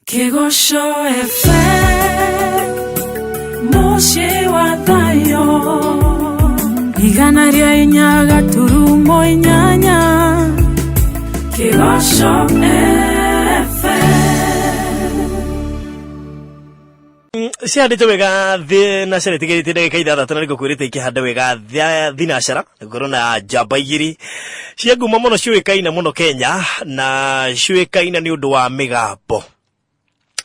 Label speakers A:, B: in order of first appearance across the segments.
A: Kĩgoco FM, mũciĩ wa thayũ, 104.8 Kĩgoco FM.
B: Cihandĩte wega thinacara ĩtigĩrĩte ndagĩka 6 na nĩngũkwĩrĩte ikĩhanda wega thinacara ngorwo na njamba igĩrĩ cia ngumo mũno ciũĩkaine mũno Kenya na ciũĩkaine nĩ ũndũ wa mĩgambo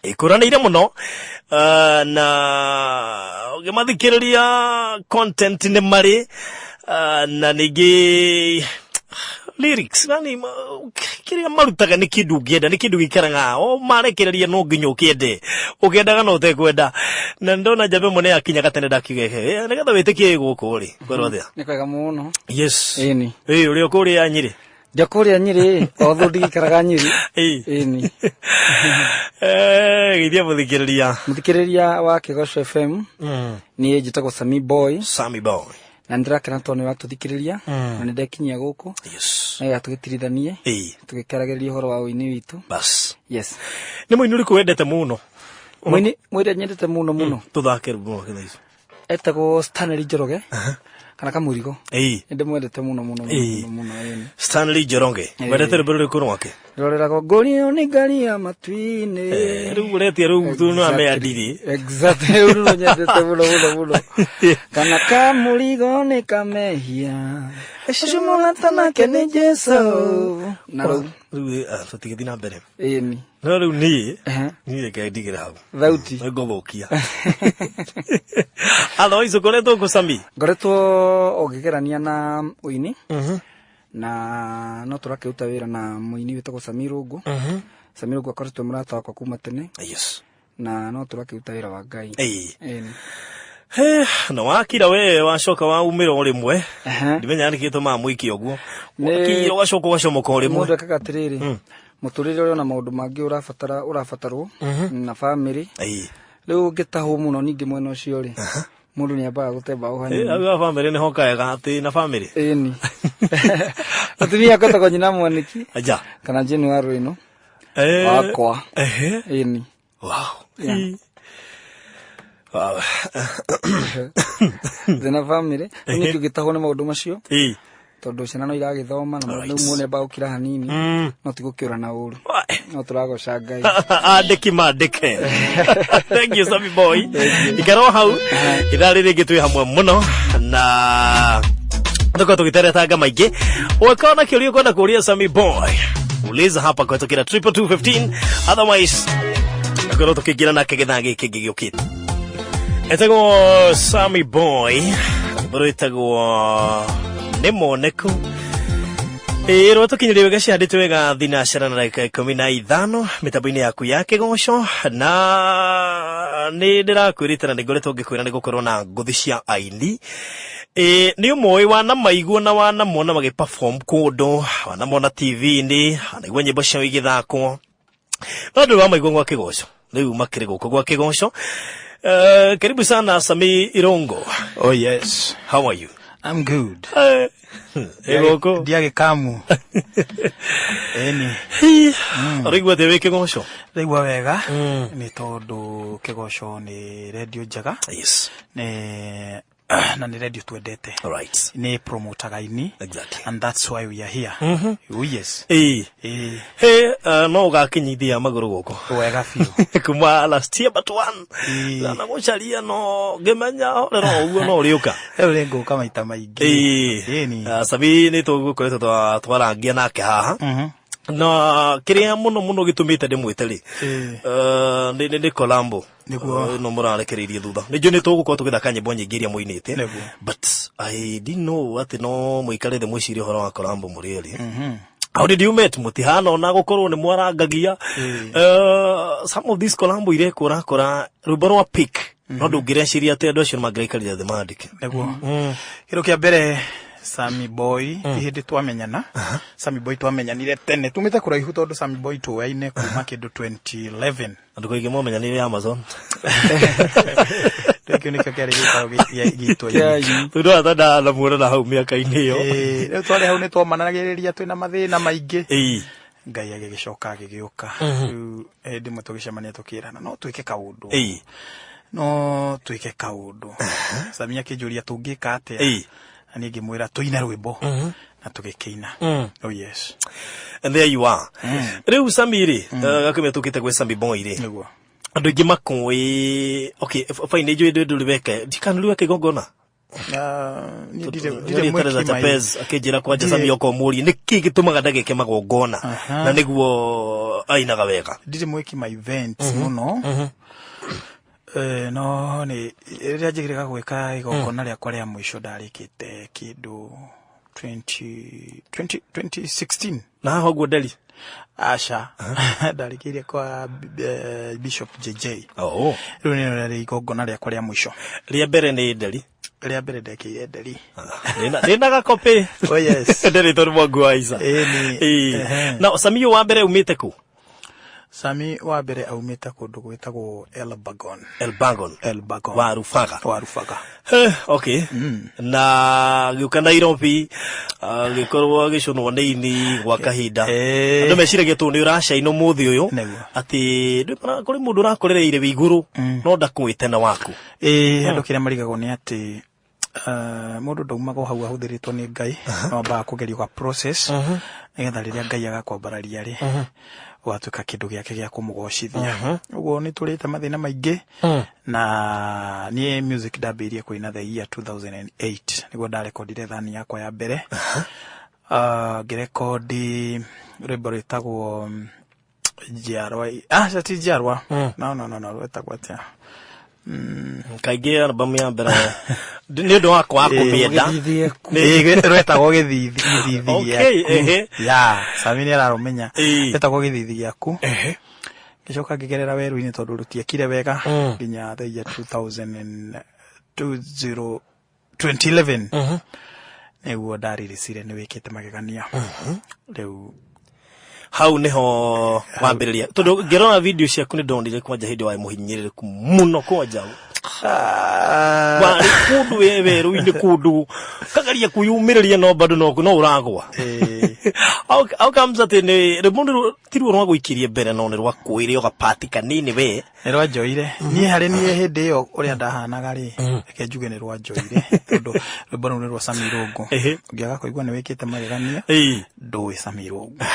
B: ĩkũranĩire mũno, na ũngĩmathikĩrĩria content nĩ marĩ, na ningĩ lyrics yani kĩrĩa marutaga nĩ kĩndũ ũngĩenda, nĩ kĩndũ gĩikaraga o marekereria no nginya ũkĩende, ũkĩendaga no ũtekwenda. Na ndona njamba ĩmwe nĩ yakinya gatene ndakiuga ehe nĩgetha wĩtĩkie ĩ gũkũ rĩ kwĩrwo atĩa.
C: Nĩ kwega mũno.
B: Yes.
C: Ĩni.
B: Ĩ ũrĩa kũrĩa Nyĩrĩ?
C: Ndĩ kũrĩa Nyĩrĩ, although ndigĩikaraga Nyĩrĩ.
B: Ĩ.
C: Ĩni.
B: Geithia mũthikĩrĩria.
C: Mũthikĩrĩria wa Kĩgoco FM, niĩ njĩtagwo Sami Boy.
B: Sami Boy.
C: Na nĩ ndĩrakena tondũ nĩ ũratũthikĩrĩria na nĩ ndekinyia gũkũ. Nĩgetha tũgĩtirithanie, tũgĩkaragĩrĩria ũhoro wa ũini witũ.
B: Bas.
C: Yes.
B: Nĩ mũini ũrĩkũ wendete mũno?
C: Mũini mũrĩa nyendete mũno mũno.
B: Tũthake rwĩmbo rwake thaa ici.
C: Etagwo Stanley Njoroge kana Kamũrigo.
B: Nĩ
C: ndĩmwendete mũno mũno mũno mũno mũno, ĩni.
B: Stanley Njoroge. Wendete rwĩmbo rũrĩkũ rwake?
C: Roreragwo ngũrio nĩ ngari ya matu-inĩ.
B: Rĩu ũretia rĩu tu no ameandiri.
C: Exactly. Rĩu nĩruo nyendete mũno mũno mũno. Kana kamũrigo nĩ kamehia. Ũcio mũrata nake nĩ Jesu. Na rĩu.
B: Rĩu tũtigĩthiĩ na mbere.
C: Ĩni.
B: No rĩu niĩ niĩ reke ndigĩre hau.
C: Thauti.
B: Nĩngũthũkia. Otherwise ũkoretwo kũ, Sami?
C: Ngoretwo o ngĩgerania na ũini. Na no tũrakĩruta wĩra na mũini wĩtagwo Sami Rũngũ. Sami Rũngũ akoretwo mũrata wakwa kuma tene. Na no tũrakĩruta wĩra wa Ngai. Ĩni.
B: Na wakira we wacoka waumĩra o rĩmwe. Ndimenya nĩkĩ gĩtũmaga mũikie ũguo. Wakira ũgacoka ũgacomoka o rĩmwe.
C: Mũndũ ekaga atĩrĩrĩ, mũtũrĩre ũrĩ ona maũndũ mangĩ ũrabatara ũrabatarwo na bamĩrĩ. Rĩu ũngĩtahwo mũno ningĩ mwena ũcio rĩ, mũndũ nĩ ambaga gũte mbaũ hanini.
B: Hau ha bamĩrĩ nĩho kaega atĩ na bamĩrĩ.
C: Ĩni. Mũtumia akwetagwo nyina mwanĩki.
B: Aja.
C: Kana Jane wa Rwĩno. Wakwa. Ĩni.
B: Wow.
C: Yeah.
B: Wow.
C: Ndĩna bamĩrĩ. Rĩu ningĩ ũngĩtahwo nĩ maũndũ macio. Tondũ ciana no iragĩthoma na rĩu mũndũ nĩambaga gũkira hanini, no ti gũkĩũra na ũru, no tũragoca Ngai.
B: Andĩki mandĩke. Thank you, Sami Boy. Ikara o hau ithaa rĩrĩ rĩngĩ twĩ hamwe mũno na tũkorwo tũgĩteretanga maingĩ. Ũngĩkorwo na kĩũria ũkwenda kũria Sami Boy, uliza hapa kũhetũkĩra 22215, otherwise tũkorwo tũkĩingĩra nake gĩthaa gĩkĩ kĩngĩ gĩũkĩte. Etagwo Sami Boy, rwĩmbo rwĩtagwo nĩ moneku. Ĩĩ rwatũkinyĩria wega cihandĩtwo wega thinacara na ndagĩka 15 mĩtambo-inĩ yaku ya Kĩgoco, na nĩ ndĩrakwĩrĩte na nĩ ngoretwo ngĩkwĩra nĩ gũkorwo na ngũthi cia aini. Ĩĩ nĩ ũmoĩ wanamaigua na wanamona magĩ perform kũndũ, wanamona TV-inĩ, wanaigua nyĩmbo ciao igĩthakwo, no ndũrĩ wamaigua gwa Kĩgoco. Rĩu makĩrĩ gũkũ gwa Kĩgoco. Karibu sana Sami Irungu.
D: Oh yes.
B: How are you?
D: I'm good.
B: Ĩ gũkũ.
D: Ndiagĩkamu. Ĩni.
B: Ũraigua atĩa wĩ Kĩgoco?
D: Ndaigua wega nĩ tondũ Kĩgoco nĩ redio njega. Nĩ na nĩ redio twendete. Nĩ promotaga aini. And that's why we are here. Oh yes.
B: Ĩĩ.
D: Ĩĩ.
B: Hey, no ũgakinyithia magũrũ gũkũ.
D: Wega biũ.
B: Kuma last year but one.
D: Ĩĩ.
B: Na gũcaria no ngĩmenya horera ũguo no ũrĩũka.
D: Rĩu nĩ ngũka maita maingĩ.
B: Ĩĩ.
D: Ĩni.
B: Sami nĩ tũgũkoretwo twarangia nake haha. Na kĩrĩa mũno mũno gĩtũmĩte ndĩmwĩte rĩ, nĩ Colombo.
D: Nĩguo.
B: No mũrarekereirie thutha. Nĩ njũĩ nĩ tũgũkorwo tũgĩthaka nyĩmbo nyingĩ iria mũinĩte.
D: Nĩguo.
B: But I didn't know atĩ no mũikare thĩ mwĩcirie ũhoro wa Colombo mũrĩ erĩ. How did you met? Mũtihana ona gũkorwo nĩ mwarangagia. Some of these Colombo irekwo ũrakora rwĩmbo rwa pick. No ndũngĩreciria atĩ andũ acio nĩmangĩraikarire thĩ mandĩke.
D: Nĩguo. Kĩndũ kĩa mbere Sami Boy ti hĩndĩ twamenyana. Sami Boy twamenyanire tene tumĩte kũraihu tondũ Sami Boy tũaine kuma kĩndũ 2011.
B: Andũ kaingĩ momenyanire Amazon.
D: Rĩu nĩkĩo kĩarĩ gĩikaro gitũ.
B: Tondũ atanda na muonana hau mĩaka-inĩ ĩyo.
D: Rĩu twarĩ hau nĩ twomanagĩrĩria twĩna mathĩna maingĩ. Ngai agĩgĩcoka agĩgĩũka. Rĩu hĩndĩ ĩmwe tũgĩcemania tũkĩrana no twĩke kaũndũ, no twĩke kaũndũ. Sami akĩnjũria tũngĩka atĩa, na niĩ ngĩmwĩra tũine rwĩmbo, na tũgĩkĩina. Oh yes.
B: And there you are. Rĩu Sami rĩ, gakũmia tũkĩte gwĩ Sami Boy rĩ,
D: Nĩguo.
B: Andũ aingĩ makũĩ, okay, fine, nĩ njũĩ ndũrĩ weka, ndikana rĩu weka igongona.
D: Ah, niĩ ndirĩ
B: Ndirĩ
D: mwĩki
B: Teresa
D: mai
B: Chapez akĩnjĩra kwanja Sami oka ũmũrie nĩ kĩ gĩtũmaga ndageke magongona na nĩguo ainaga wega.
D: Ndirĩ mwĩki ma events mũno. No nĩ rĩrĩa njĩrĩga gwĩka igongona rĩakwa rĩa mũico ndarĩkĩte kĩndũ 20 20 2016.
B: Na haha ũguo nderi?
D: Aca, ndarĩkĩire kwa Bishop JJ.
B: Oh.
D: Rĩu nĩ rĩarĩ igongona rĩakwa rĩa mũico.
B: Rĩa mbere nĩ nderi?
D: Rĩa mbere ndekĩire nderi.
B: Ndĩna gakopĩ.
D: Oh yes.
B: Nderi tondũ mwangu wa Isa.
D: Ĩĩ,
B: Ĩĩ.
D: Ehe.
B: Na Sami ũyũ wa mbere umĩte kũ?
D: Sami wa mbere aumĩte kũndũ gwĩtagwo Elbagon.
B: Elbagon.
D: Elbagon.
B: Wa Rubaga.
D: Wa Rubaga.
B: Okay. Na gĩũka Nairobi, agĩkorwo agĩcũnwo nĩ ini gwa kahinda. Andũ meciragia tondũ nĩ ũracaina ũmũthĩ ũyũ
D: Nĩguo.
B: atĩ kũrĩ mũndũ ũrakorereire wĩ igũrũ no ndakũĩte na waku.
D: Ĩĩ, andũ kĩrĩa marigagwo nĩ atĩ mũndũ ndaumaga o hau ahũthĩrĩtwo nĩ Ngai, no ambaga kũgerio ga process nĩgetha rĩrĩa Ngai agakwambararia rĩ, ũgatuĩka kĩndũ gĩake gĩa kũmũgocithia. Ũguo nĩ tũrĩte mathĩna maingĩ, na niĩ music ndambĩrĩirie kũina the year 2008 nĩguo ndarekondire thani yakwa ya mbere. Ngĩrekondi rwĩmbo rwĩtagwo Njiarwa, ah, ti Njiarwa, no, no, no, no, rwĩtagwo atĩa?
B: Kaingĩ albamu ya mbere nĩ ũndũ wakwa wa kũmĩenda.
C: Gĩthithi.
D: Ĩĩ, rwetagwo Gĩthithi, Gĩthithi
B: Okay, ehe.
D: Gĩaku. Ya Sami nĩ ararũmenya. Rwetagwo Gĩthithi Gĩaku. Ngĩcoka ngĩgerera werũ-inĩ tondũ rũtiekire wega nginya the year 2000 and 20 2011 nĩguo ndaririsire Nĩ Wĩkĩte Magegania rĩu.
B: Hau niho wambĩrĩria, tondũ ngĩrora video ciaku nĩ ndonire kwanja hĩndĩ warĩ mũhinyĩrĩrĩku mũno, kwanja warĩ kũndũ wĩ werũ-inĩ, kũndũ kageria kwĩyumĩrĩria no bado no ũragwa. How comes atĩ nĩ rwĩmbo nĩ ti ruo rwa gũikirie mbere no nĩ rwakwĩre ũgapati kanini we?
D: Nĩ rwanjoire niĩ, harĩ niĩ hĩndĩ ĩyo ũrĩa ndahanaga rĩ, reke njuge nĩ rwanjoire tondũ rwĩmbo rũu nĩ rwa Sami Irũngũ. Ũngĩaga kũigua Nĩ Wĩkĩte Magegania, ndũĩ Sami Irũngũ.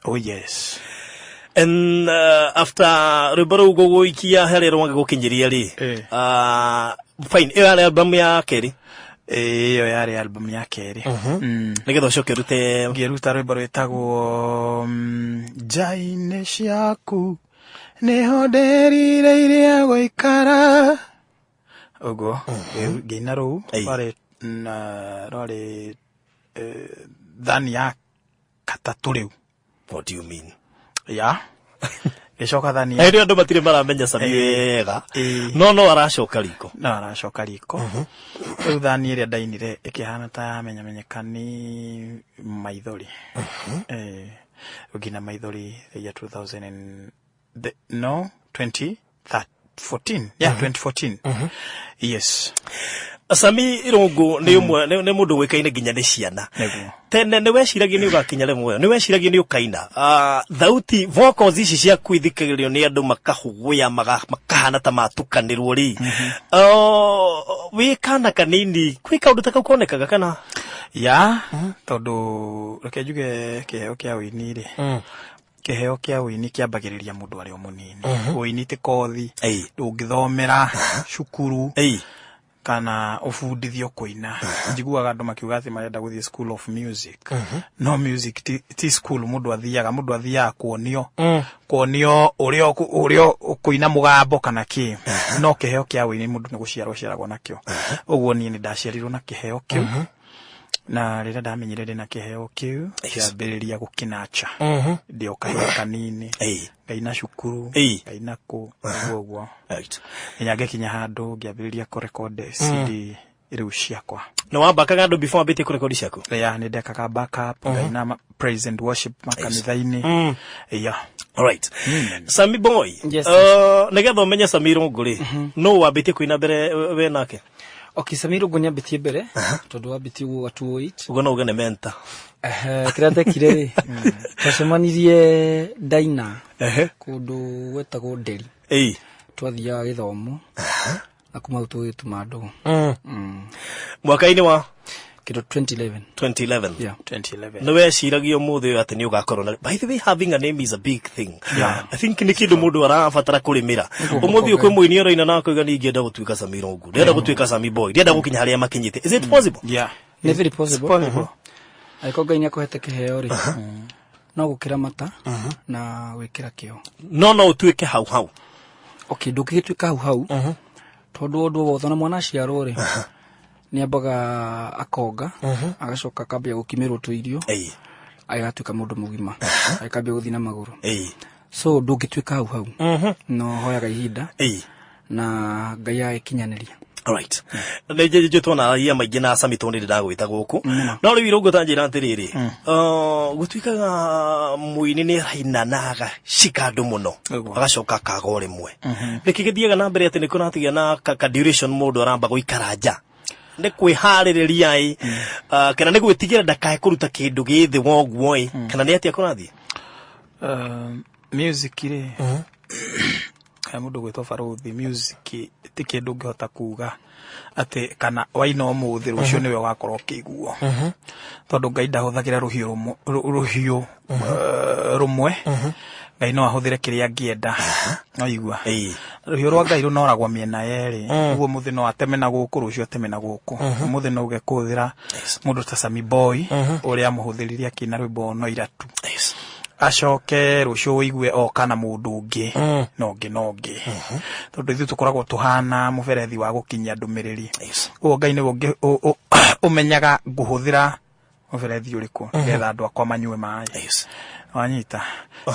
D: Oh yes.
B: And after rwĩmbo rũu gũgũikia harĩa rwagĩgũkinyĩria rĩ, fine, ĩyo yarĩ album ya kerĩ?
D: Ĩyo yarĩ album ya kerĩ.
B: Nĩgetha ũcoke ũrute?
D: Ngĩruta rwĩmbo rwĩtagwo Nja-inĩ Ciaku Nĩho Ndĩrirĩirie Gũikara, ũguo ngĩina rũu. Rwarĩ na rwarĩ thani ya gatatũ rĩu.
B: What do you mean?
D: Ya gĩcoka thani ya
B: Hĩndĩ ĩyo andũ matirĩ maramenya Sami wega, no aracoka riko.
D: No aracoka riko rĩu. Thani ĩrĩa ndainire ĩkĩhana ta yamenyamenyeka nĩ Maithori. Ngina Maithori the year 2000 and no, 2014, yeah, 2014, yes.
B: Sami Irũngũ nĩ ũmwe nĩ mũndũ ũĩkaine nginya nĩ ciana.
D: Nĩguo.
B: Tene nĩ weciragia nĩ ũgakinya level ĩyo? Nĩ weciragia nĩ ũkaina? Thauti, vocals ici ciaku ithikagĩrĩrio nĩ andũ makahũgũya makahana ta matukanĩrwo rĩ, wĩ kana kanini kwĩ kaũndũ ta kau konekaga kana?
D: Ya, tondũ reke njuge kĩheo kĩa ũini rĩ, kĩheo kĩa ũini kĩambagĩrĩria mũndũ arĩ o mũnini. Ũini ti kothi ndũngĩthomera cukuru kana ũbundithio kũina. Njiguaga andũ makiuga atĩ marenda gũthiĩ school of music, no music ti school mũndũ athiaga. Mũndũ athiaga kuonio ũrĩa ũkũina mũgambo kana kĩ, no kĩheo kĩa ũini mũndũ nĩ gũciarwo aciaragwo nakĩo. Ũguo niĩ nĩ ndaciarirwo na kĩheo kĩu, na rĩrĩa ndamenyire ndĩna kĩheo kĩu, kĩambĩrĩria gũkĩnacha ndĩ o kahinda kanini. Ngaina cukuru, ngaina kũ, ũguo ũguo, nginya ngĩkinya handũ ngĩambĩrĩria kũrekodi CD rĩu ciakwa.
B: Na wambakaga andũ before wambĩtie kũrekodi ciaku?
D: Ya, nĩ ndekaga backup, ngaina praise and worship makanitha-inĩ, ya.
B: Alright. Sami Boy.
C: Yes.
B: Nĩgetha ũmenye Sami Irũngũ rĩ, no wambĩtie kũina mbere we nake?
C: Okay, Sami Irũngũ nĩambĩtie mbere tondũ wambĩtie guoka 208.
B: Ũguo no uge nĩ mentor.
C: Ehe, kĩrĩa ndekire rĩ, twacemanirie Daina kũndũ gwetagwo Nderi. Twathiaga gĩthomo na kuma hau tũgĩtuma ndũgũ.
B: Mwaka-inĩ wa
C: Kĩndũ 2011.
B: 2011.
C: Yeah.
D: 2011.
B: Nĩ weciragia ũmũthĩ ũyũ atĩ nĩ ũgakorwo na, by the way, having a name is a big thing. I think nĩ kĩndũ mũndũ arabatara kũrĩmĩra. Ũmũthĩ ũyũ kwĩ mũini ũraina na akauga nĩ ingĩenda gũtuĩka Sami Rungu, ndĩrenda gũtuĩka Sami Boy, ndĩrenda gũkinya harĩa makinyĩte. Is it possible?
D: Yeah.
C: Nĩ very possible.
D: Possible.
C: Angĩkorwo Ngai nĩakũhete kĩheo rĩ, no gũkĩra mata na gwĩkĩra kĩo.
B: No ũtuĩke hau hau?
C: Okay, ndũngĩgĩtuĩka hau hau, tondũ ũndũ wothe na mwana aciarwo rĩ, nĩ ambaga akonga, agacoka akambia gũkimĩrwo tũirio, agatuĩka mũndũ mũgima, agakambia gũthiĩ na magũrũ. So ndũngĩtuĩka hau hau, no hoyaga ihinda na Ngai agĩkinyanĩria.
B: Alright. Nĩ njĩtwo na aria maingĩ na Sami tondũ nĩ ndagwĩta gũkũ. No rĩu Irũngũ, ta njĩra atĩrĩrĩ, gũtuĩkaga mũini nĩ araina na agacika andũ mũno, agacoka akaga o rĩmwe. Nĩkĩ gĩthiaga na mbere atĩ nĩ kũratigia na ka duration mũndũ aramba gũikara nja? Nĩ kwĩharĩrĩria ĩ, kana nĩ gwĩtigĩra ndakae kũruta kĩndũ gĩ thĩ wa ũguo ĩ, kana nĩ atĩa kũrathiĩ?
D: Music rĩ, he mũndũ gwĩtwo Barũthi, music ti kĩndũ ũngĩhota kuga atĩ kana waina ũmũthĩ, rũciũ nĩwe ũgakorwo ũkĩiguo, tondũ Ngai ndahũthagĩra rũhiũ rũmwe. Ngai no ahũthĩre kĩrĩa angĩenda, no igua rũhiũ rwa Ngai rũnoragwo mĩena yerĩ. Ũguo mũthĩ no ateme na gũkũ, rũciũ ateme na gũkũ. Ũmũthĩ no uge kũhũthĩra mũndũ ta Sami Boy ũrĩa amũhũthĩrire akĩina rwĩmbo no iratu, acoke rũciũ ũigue oka na mũndũ ũngĩ na ũngĩ na ũngĩ, tondũ ithuĩ tũkoragwo tũhana mũberethi wa gũkinyia ndũmĩrĩri. Ũguo Ngai nĩwe ũmenyaga ngũhũthĩra mũberethi ũrĩkũ nĩgetha andũ akwa manyue maĩ. Wanyita,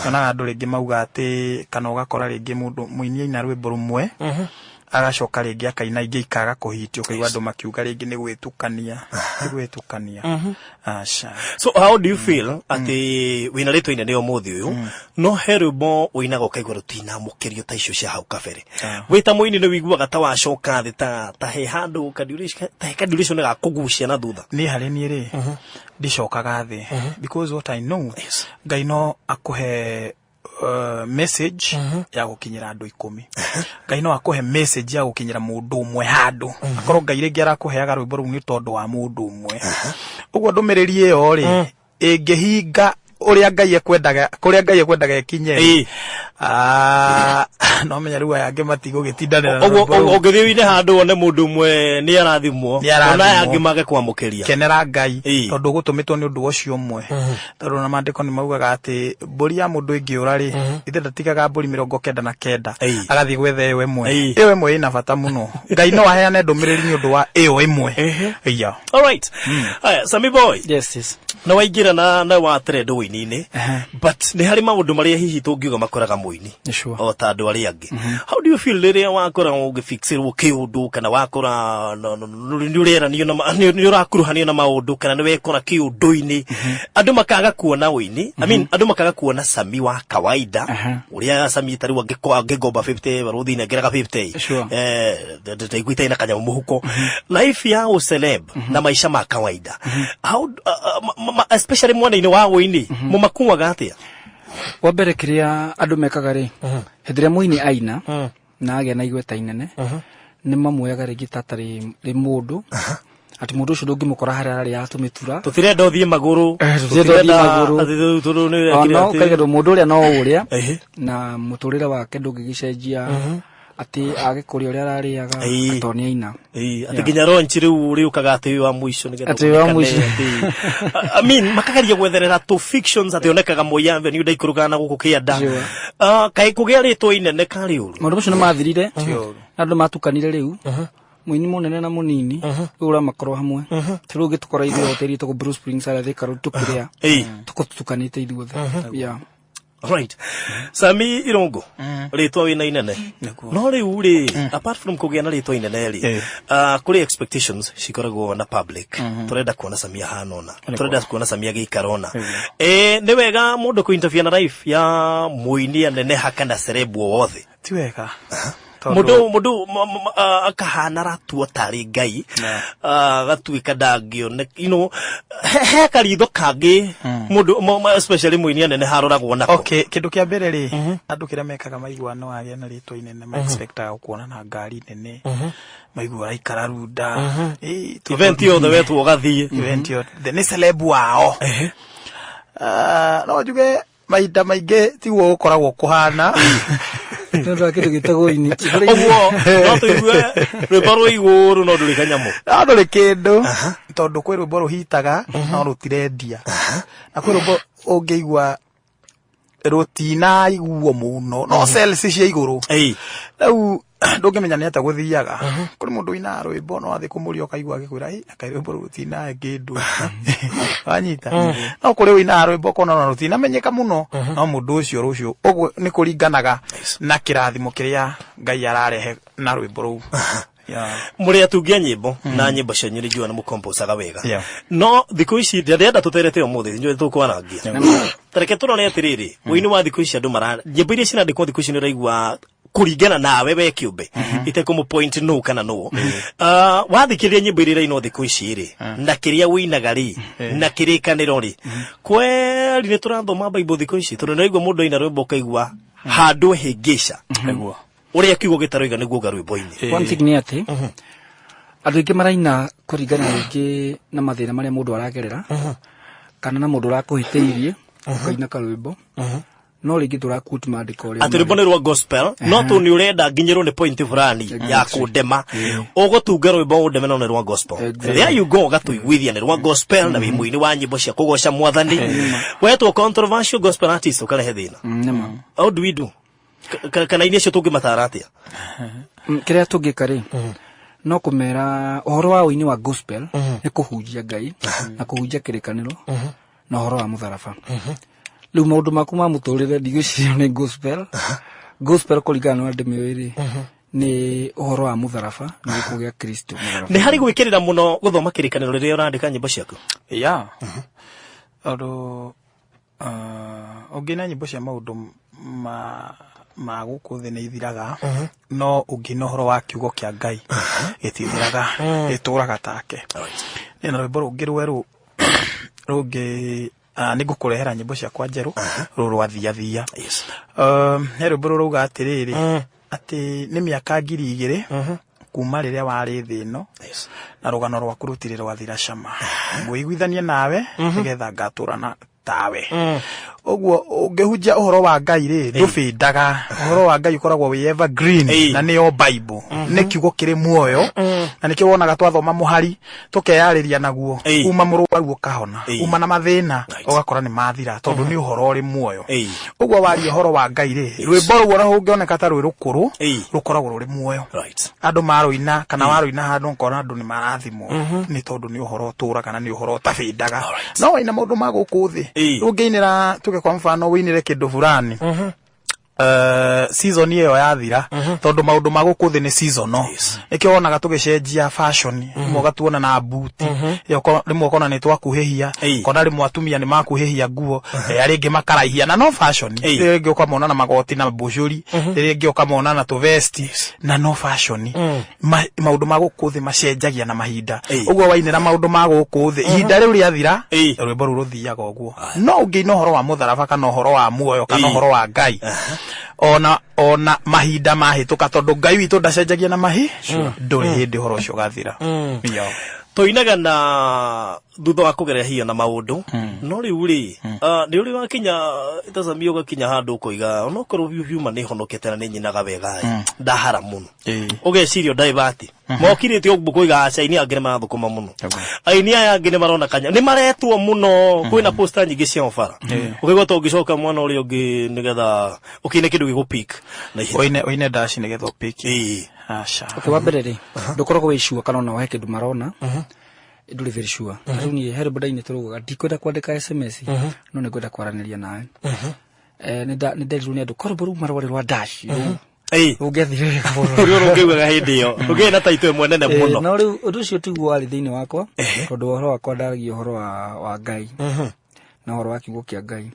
D: yonaga andũ rĩngĩ mauga atĩ kana ũgakora rĩngĩ mũndũ mũini aina rwĩmbo rũmwe, agacoka rĩngĩ akaina ingĩ ikaga kũhitio, ũkaigua andũ makiuga rĩngĩ nĩ gwĩtukania, ti gwĩtukania, aca.
B: So how do you feel atĩ wĩna rĩtwa inene ũmũthĩ ũyũ, no he rwĩmbo ũinaga ũkaigua rũtinamũkĩrio ta icio cia hau kabere? Wĩ ta mũini nĩ wĩiguaga ta wacoka thĩ, ta he handũ ka duration, ta he ka duration ga kũgucia na thutha?
D: Niĩ harĩ niĩ rĩ, ndicokaga thĩ, because what I know, Ngai no akũhe message ya gũkinyĩra andũ 10, Ngai no akũhe message ya gũkinyĩra mũndũ ũmwe handũ, akorwo Ngai rĩngĩ arakũheaga rwĩmbo rũu nĩ tondũ wa mũndũ ũmwe. Ũguo ndũmĩrĩri ĩyo rĩ, ĩngĩhinga ũrĩa Ngai ekwendaga, kũrĩa Ngai ekwendaga ĩkinye rĩ, ah, no menya rĩu aya angĩ matigũgĩtindanĩra na
B: Ũguo
D: rwĩmbo rũu.
B: Ũngĩthiĩ ũine handũ wone mũndũ ũmwe nĩ arathimwo,
D: Nĩ arathimwo.
B: ona aya angĩ mage kwamũkĩria,
D: kenera Ngai, tondũ gũtũmĩtwo nĩ ũndũ ũcio ũmwe, tondũ na maandĩko nĩ maugaga atĩ mbũri ya mũndũ ĩngĩũra rĩ, ithe ndatigaga mbũri 99 agathiĩ gwetha ĩyo ĩmwe. Ĩyo ĩmwe ĩna bata mũno. Ngai no aheane ndũmĩrĩri nĩ ũndũ wa ĩyo ĩmwe. Iya.
B: Alright. Haya, Sami Boy,
C: Yes.
B: na waingĩra na wa trend ũini-inĩ, but nĩ harĩ maũndũ marĩa hihi tũngiuga makoraga mũini o ta andũ arĩa angĩ. How do you feel rĩrĩa wakora ũngĩfixĩrwo kĩũndũ, kana wakora nĩ ũreranio na nĩ ũrakuruhanio na maũndũ, kana nĩ wekora kĩũndũ-inĩ, andũ makaga kuona ũini, I mean, andũ makaga kuona Sami wa kawaida, ũrĩa Sami tarĩu angĩngomba 50 barũthi nengeraga 50, ndaigua itarĩ na kanyamũ mũhuko, life ya ũceleb na maica ma kawaida, how especially mwena-inĩ wa ũini, mũmakuaga atĩa?
C: Wa mbere, kĩrĩa andũ mekaga rĩ, hĩndĩ ĩrĩa mũini aina na agĩa na igweta inene, nĩ mamuoyaga rĩngĩ ta atarĩ rĩ mũndũ, atĩ mũndũ ũcio ndũngĩmũkora harĩa ararĩa tũmĩtura.
B: Tũtirenda ũthiĩ magũrũ.
C: Tũtirenda ũthiĩ magũrũ.
B: Atĩ tondũ nĩ ũrekire
C: Ona ũkaiga mũndũ ũrĩa no ũrĩa na mũtũrĩre wake ndũngĩgĩcenjia, atĩ age kũrĩa ũrĩa ararĩaga tondũ nĩ aina.
B: Atĩ nginya launch rĩu ũrĩũkaga atĩ wĩ wa mũico nĩgetha
C: Atĩ wĩ wa
B: ũonekane
C: mũico.
B: I mean, makageria gwetherera tũ fictions atĩ onekaga Moi Avenue ndaikũrũkaga na gũkũ kĩanda. Ah, kaĩ kũgĩa rĩtwa inene karĩ ũru?
C: Maũndũ macio nĩ mathirire na andũ matukanire. Rĩu mũini mũnene na mũnini rĩu ũramakorwo hamwe. Ta rĩu ũngĩtũkora ithuĩ hoteli ĩtagwo Blue Springs harĩa Thika Road tũkĩrĩa, tũkorwo tũtukanĩte ithuothe, yeah.
B: Right. Sami Irungu, rĩtwa wĩna inene. No rĩu rĩ, apart from kũgĩa na rĩtwa inene rĩ, kũrĩ expectations cikoragwo na public. Tũrenda kuona Sami ahana ũna. Tũrenda kuona Sami agĩikara ũna. Nĩ wega mũndũ kũ interfere na life ya mũini aneneha kana celeb o wothe?
D: Ti wega.
B: Mundu mundu akahana ratua tarĩ Ngai, agatuĩka ndangĩone, he karitho kangĩ mundu, especially mũini anene haroragwo nako.
D: Okay, kĩndũ kĩa mbere rĩ, andũ kĩrĩa mekaga maigua no agĩe na rĩtwa inene, ma expectaga gũkuona na ngari nene, maigua araikara runda.
B: Event yothe wetwo ũgathiĩ.
D: Event yothe nĩ celeb wao. No njuge mahinda maingĩ tiguo gũkoragwo kũhana.
C: Nĩ ũndũ wa kĩndũ gĩtagwo ini.
B: Ũguo no tũigue rwĩmbo rwĩ igũrũ no ndũrĩ kanyamũ.
D: No ndũrĩ kĩndũ, tondũ kwĩ rwĩmbo rũhitaga no rũtirendia, na kwĩ rwĩmbo ũngĩigua rũtinaiguo mũno no sales cia igũrũ. Rĩu ndũngĩmenya nĩ atĩa gũthiaga. Kũrĩ mũndũ ũinaga rwĩmbo no athiĩ kũmũria ũkaigua agĩkwĩra, "Ĩ, kaĩ rwĩmbo rũrũ rũtinaga kĩndũ," wanyita. No kũrĩ ũinaga rwĩmbo ũkona ona rũtinamenyeka mũno, no mũndũ ũcio rũciũ ũguo nĩ kũringanaga na kĩrathimo kĩrĩa Ngai ararehe na rwĩmbo rũu.
B: Mũrĩ atungi a nyĩmbo na nyĩmbo cianyu nĩ njũa nĩ mũkomposaga wega. No thikũ ici ndĩrenda tũterete ũmũthĩ njũĩ tũkwarangia. Tareke tũrore atĩrĩrĩ, ũini wa thikũ ici andũ mara nyĩmbo iria cirandĩkwo thikũ ici nĩ ũraigua kũringana nawe we kĩũmbe itekũmũ point no kana no wathikĩrĩria nyĩmbo iria irainwo thikũ ici rĩ, na kĩrĩa ũinaga rĩ, na kĩrĩkanĩro rĩ, kweri nĩ tũrathoma Bible thikũ ici? Tondũ nĩraigua mũndũ aina rwĩmbo ũkaigua handũ hĩngĩca ũrĩa kiugo gĩtaroiga nĩguo uga rwĩmbo-inĩ.
C: One thing nĩ atĩ andũ aingĩ maraina kũringana rĩngĩ na mathĩna marĩa mũndũ aragerera kana na mũndũ ũrakũhĩtĩirie, ũkaina karwĩmbo, no rĩngĩ tũraquote maandĩko ũrĩa
B: atĩ rwĩmbo nĩ rwa gospel, no tũ nĩ ũrenda nginyĩrwo nĩ point fulani ya kũndema, ũgũtunga rwĩmbo ũndeme no nĩ rwa gospel. There you go, ũgatũiguithia nĩ rwa gospel na wĩ mũini wa nyĩmbo cia kũgoca Mwathani, wetwo controversial gospel artist ũkarehe thĩna.
C: Nĩma.
B: How do we do? Kana iria acio tũngĩmatara atĩa?
C: Kĩrĩa tũngĩka rĩ, no kũmera ũhoro wa ũini wa gospel nĩ kũhunjia Ngai na kũhunjia kĩrĩkanĩro na ũhoro wa mũtharaba. Rĩu maũndũ maku ma mũtũrĩre ndigwĩciria nĩ gospel. Gospel kũringana na ũrĩa ndĩmĩũĩ rĩ, nĩ ũhoro wa mũtharaba na gĩkuũ gĩa Kristo mũtharaba.
B: Nĩ harĩ gwĩkĩrĩra mũno gũthoma kĩrĩkanĩro rĩrĩa ũrandĩka nyĩmbo ciaku?
D: Ya, tondũ ũngĩina nyĩmbo cia maũndũ ma gũkũ thĩ nĩ ithiraga, no ũngĩina ũhoro wa kiugo kĩa Ngai gĩtithiraga, gĩtũraga take. Nĩ na rwĩmbo rũngĩ rwerũ rũngĩ, nĩ ngũkũrehera nyĩmbo ciakwa njerũ, rũrũ rwa thia thia. He rwĩmbo rũrauga atĩrĩrĩ, atĩ nĩ mĩaka 2000 kuma rĩrĩa warĩ thĩ ĩno, na rũgano rwaku rũtirĩ rwathira cama. Ngwĩiguithanie nawe nĩgetha ngatũra na tawe. Ũguo ũngĩhunjia ũhoro wa Ngai rĩ, ndũbĩndaga. Ũhoro wa Ngai ũkoragwo wĩ evergreen, na nĩyo Bible, nĩ kiugo kĩrĩ muoyo, na nĩkĩo wonaga twathoma mũhari tũkeyarĩria naguo, uma mũrwaru ũkahona, uma na mathĩna ũgakora nĩ mathira, tondũ nĩ ũhoro ũrĩ muoyo. Ũguo waria ũhoro wa Ngai rĩ, rwĩmbo rũu ona ũngĩoneka ta rwĩ rũkũrũ, rũkoragwo rũrĩ muoyo. Andũ marũina kana warũina handũ ũkona andũ nĩ marathimwo, nĩ tondũ nĩ ũhoro ũtũraga na nĩ ũhoro ũtabĩndaga. No waina maũndũ ma gũkũ thĩ, ũngĩinĩra tuge kwa mfano ũinĩre kĩndũ fulani, season ĩyo yathira, tondũ maũndũ ma gũkũ thĩ nĩ seasonal. Nĩkĩo wonaga tũgĩcenjia fashion, rĩmwe ũgatuona na buti, rĩmwe ũkona nĩ twakuhĩhia, ũkona rĩmwe atumia nĩ makuhĩhia nguo, arĩa angĩ makaraihia na no fashion. Rĩrĩa rĩngĩ ũkamona na magoti na mbucũri, rĩrĩa rĩngĩ ũkamona na tũvesti na no fashion. Maũndũ ma gũkũ thĩ macenjagia na mahinda. Ũguo wainĩra maũndũ ma gũkũ thĩ, ihinda rĩu rĩathira, rwĩmbo rũu rũthiaga ũguo. No ũngĩina ũhoro wa mũtharaba kana ũhoro wa muoyo kana ũhoro wa Ngai, ona mahinda mahĩtũka, tondũ Ngai witũ ndacenjagia na mahi, ndũrĩ hĩndĩ ũhoro ũcio ũgathira. Yeah.
B: Tũinaga na thutha wa kũgerera hiyo na maũndũ, no rĩu rĩ, nĩ ũrĩ wakinya tacamia ũgakinya handũ ũkoiga onokorwo biũ biũ ma nĩ honokete na nĩ nyinaga wega ĩ, ndahara mũno, ũgeciria ũdaivati mokirĩte ũguo kũiga aca aini angĩ nĩ marathũkũma mũno, aini aya angĩ nĩ marona kanya nĩ maretwo mũno, kwĩna poster nyingĩ cia bara, ũkaigua ta ũngĩcoka mwana ũrĩa ũngĩ nĩgetha ũkĩine kĩndũ gĩgũpik na ihenya.
D: Ũine ndaci nĩgetha ũpiki? Aca.
C: Okay, wa mbere rĩ, ndũkoragwo wĩ sure kana ona he kĩndũ marona, ndũrĩ very sure. Rĩu niĩ he rwĩmbo ndainĩte rũgaga ndikwenda kwandĩka SMS, no nĩ ngwenda kwaranĩria nawe. Nĩ nderirwo nĩ andũ ko rwĩmbo rũu marwarĩ rwa dash rũu rũngĩathire wega mũno.
B: Ũrĩa ũrũngĩugaga hĩndĩ ĩyo ũngĩrĩ na taito ĩmwe nene mũno.
C: No rĩu ũndũ ũcio tiguo warĩ thĩinĩ wakwa, tondũ ũhoro wakwa ndaragia ũhoro wa Ngai na ũhoro wa kiugo kĩa Ngai.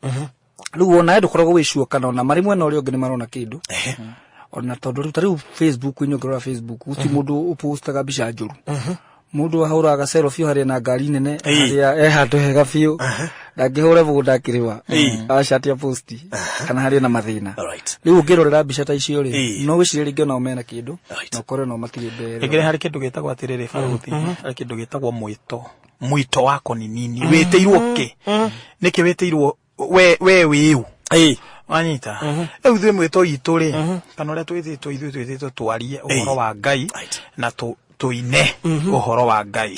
C: Rĩu ona ndũkoragwo wĩ sure kana ona marĩ mwena ũrĩa ũngĩ nĩ marona kĩndũ. Ona tondũ rĩu ta rĩu Facebook-inĩ, ũngĩrora Facebook, gũtirĩ mũndũ ũpostaga mbica njũru. Mũndũ ahũraga selfie harĩa na ngari nene, harĩa e handũ hega biũ, ndangĩhũra mũgũnda akĩrĩma, aca atia posti kana harĩa na mathĩna. Rĩu ũngĩrorera mbica ta icio rĩ, no wĩcirie rĩngĩ onao mena kĩndũ, na ũkore onao matirĩ mbere.
D: Rĩngĩ nĩ harĩ kĩndũ gĩtagwo atĩrĩrĩ, barũthi, harĩ kĩndũ gĩtagwo mwĩto. Mwĩto wako ni nini? Wĩtĩirwo kĩ? Nĩkĩ wĩtĩirwo? We wĩũ? Wanyita? Rĩu ithuĩ mwĩto itũ rĩ, kana ũrĩa twĩtĩtwo, ithuĩ twĩtĩtwo twarie ũhoro wa Ngai na tũine ũhoro wa Ngai,